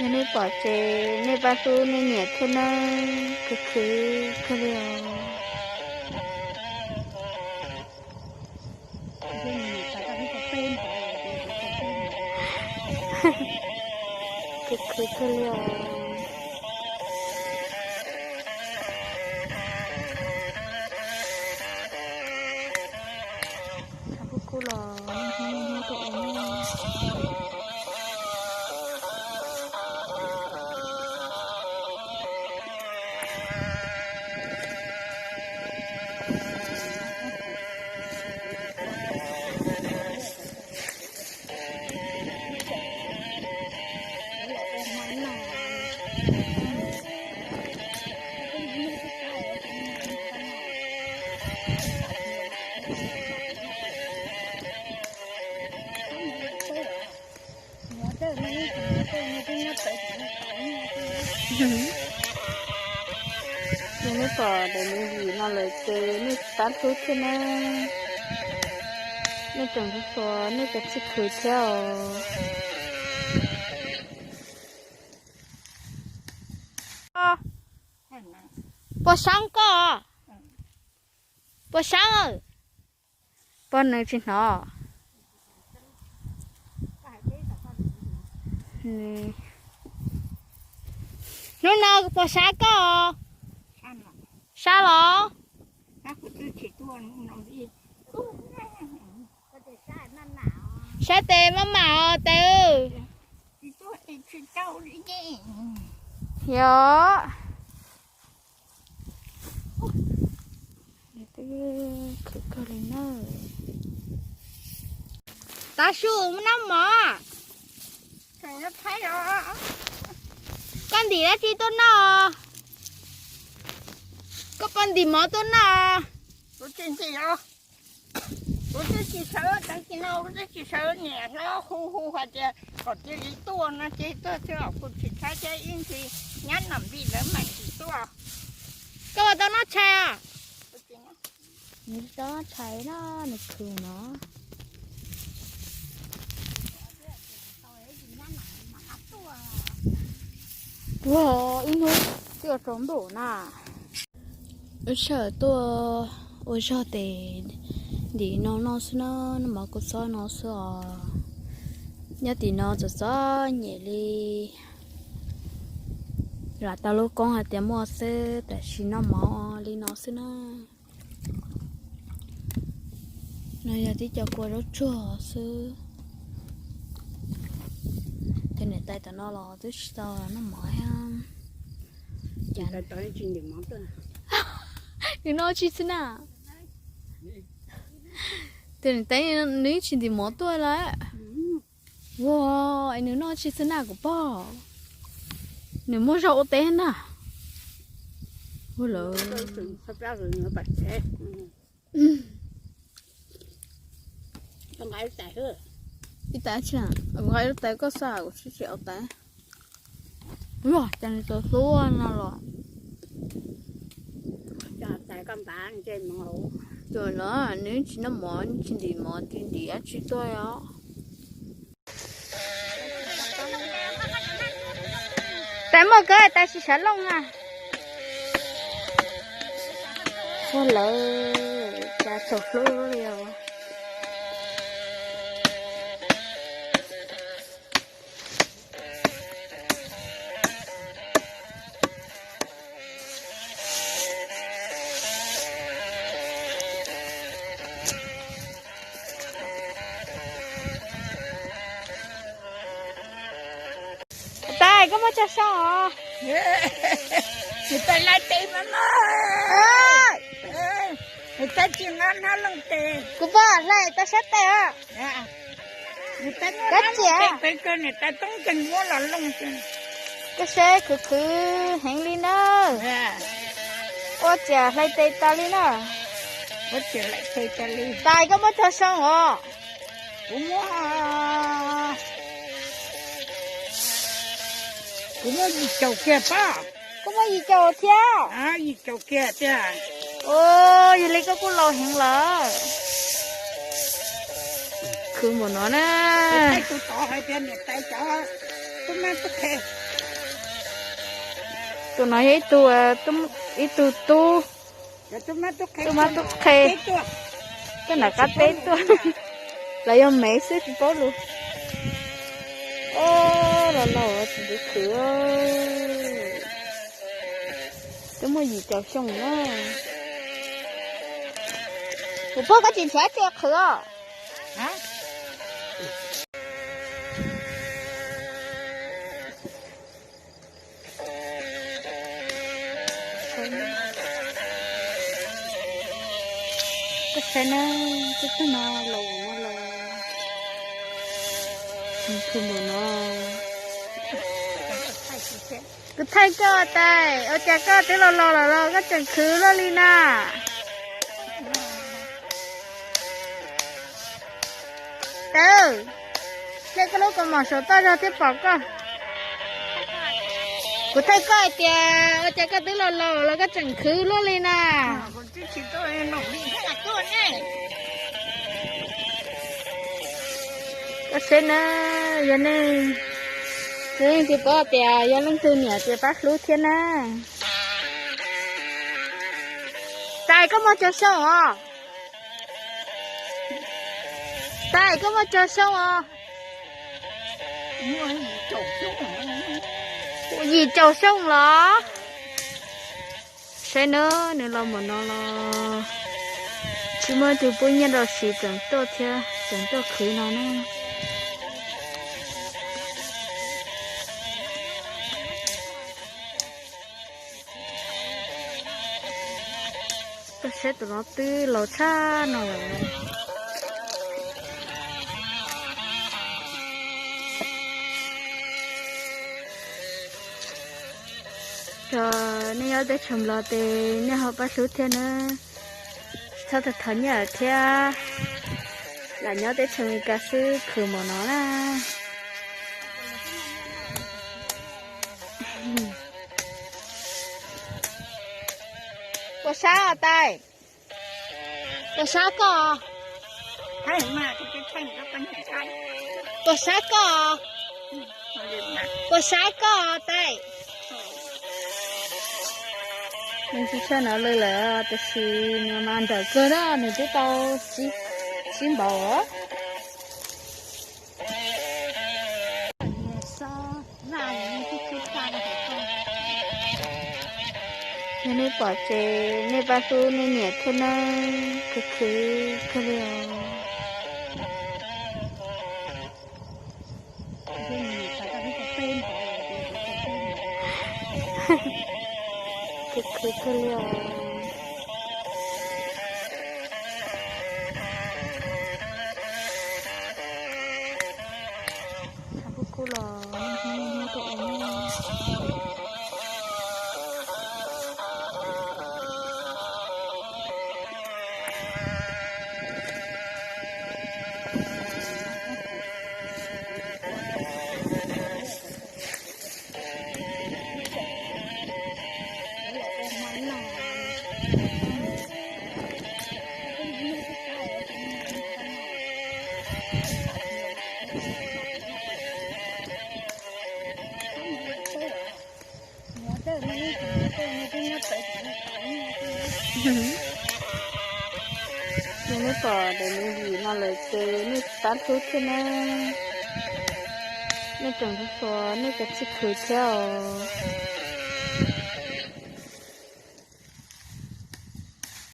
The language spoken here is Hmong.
Yog nej pom ces nej pab hlub nej niam thiab nawb, khwv khwv kawg li os. Khwv khwv kawg li os. Kuj kuj los hnub hnub tuaj ua noj. Ces nej pom daim me vim no lawm ces nej pab hlub thiab na. Nej tseem hlub xyuas nej cov txij khwv thiab os. Puas sab koj? Puas sab? Pog nws tsis hnov. Hnub no puas sab koj? Sab los? Sab tes maj mam os tes. Yog. Khwv kawg li na. Tav su muaj noj mov. Koj ntim dab tsi tuaj noj? Koj puas ntim mov tuaj noj? Kuv twb tsis sawv, tag kis no kuv twb tsis sawv, niam hlob hu hu hais tias kom cia li tuaj no ces tuaj xwb os, kuv tsis tshaib thiab ib ntsis nyab Nom Npis lawv mam ntsis tuaj. Koj puas tau noj tshais os? Nws tsis tau noj tshais no, nws khwv no. Ua ib hnub twb ua tsaus ntuj na. Wb sawv tuaj ua zog tes ntim no noj xwb na, noj mov kua txob no xwb os. Nyob tim no txom txom nyem li, lam tau lub koob hais tias muaj xwb, tab sis noj mov li no xwb na. No yog tib co kua zaub tsuag xwb. Tus niam tais tom no los twb tsis tau noj mov thiab. Nws noj tsis xwb na. Tus niam tais nws tsis ntim mov tuaj lawm. Ua, es nws noj tsis xwb na kuv pog. Nws muaj zog ua teb na. Ua lawm. Ib tais, nqa ib tais koj xa kuv tsis tsis ua tais. Ua cas nws txawm hlub no los. Tais koj npam ntsej muag. Tus no nws tsis noj mov, tsis ntim mov, tsis ntim dab tsi tuaj os. Tais muaj kawg, tais tsis sawv looj na. Ua lawm, cas txaus hlub li os. Tais, koj muab tso soo os. Tais hlais tes mas no. Tais tsis nqa hnab looj tes. Kuv pog hlais tau sab tes os. Koj ciam. Tais toob ces muab los looj. Koj seb khwv khwv heev li na. Ua ciam hlais tes tas li na. Tais, koj muab tso soo os. Kuv muab, kuv muab yim caum kiag pab. Koj muab yim caum thiab? Yim caum kiag tiag. Yog li koj kuj laus heev lawm. Tus mus no na. Tus no yog ib tug, ib tug tub, tub mab tub qhe, tuaj nram qab teb tuaj. Los yog mev xwb tsis paub lus. Los laus tsis ntuv khwv. Twb muaj yim caum xyoo na. Kuv pog koj tsis nrhiav txiv qhwv os. Koj saib na, twb tug no laus ua luaj los. Tug npaum no. Kuv thaij koj tais, ua cas koj twb laus laus lawm los koj tseem khwv luaj li na? Tawb, hle koj lub kaus mom saum toj zog thiaj pom koj. Kuv thaij koj hais tias ua cas koj twb laus laus los koj tseem khwv luaj li na? Koj saib na, yog nej, nej leej twg paub tias yog leej twg niam ces pab hlub thiab na. Tais, koj muaj tsawg xyoo os? Tais, koj muaj tsawg xyoo os? Yim caum xyoo los? Saib na, nws los mus no los tsis muaj tus pub nyiaj rau siv, tseem tuaj thiab tseem tuaj khwv no na. Koj saib tus no twb laus tshaj no lawm. Yog nej nyob teb chaws Nplog ces nej ho pab hlub thiab na. Txhob thov nyiaj lawm thiab. Lam nyob teb chaws Amelikas xwb khwv npaum no na. Puas sab os tais? Puas sab koj? Puas sab koj? Puas sab koj tais? Nws tsis tshaj no lawm lawm tiam sis nws mas nrawm kawg na, nws twb tau tsib npaum. Yog nej pom ces nej pab hlub nej niam thiab nawb, khwv khwv kawg li os. Khwv khwv kawg li os. Kuj kuj los nyob tuaj ua noj. Yog nej pom daim me vim no lawm ces nej pab hlub thiab na. Nej tseem xuas nej cov txij khwv thiab os.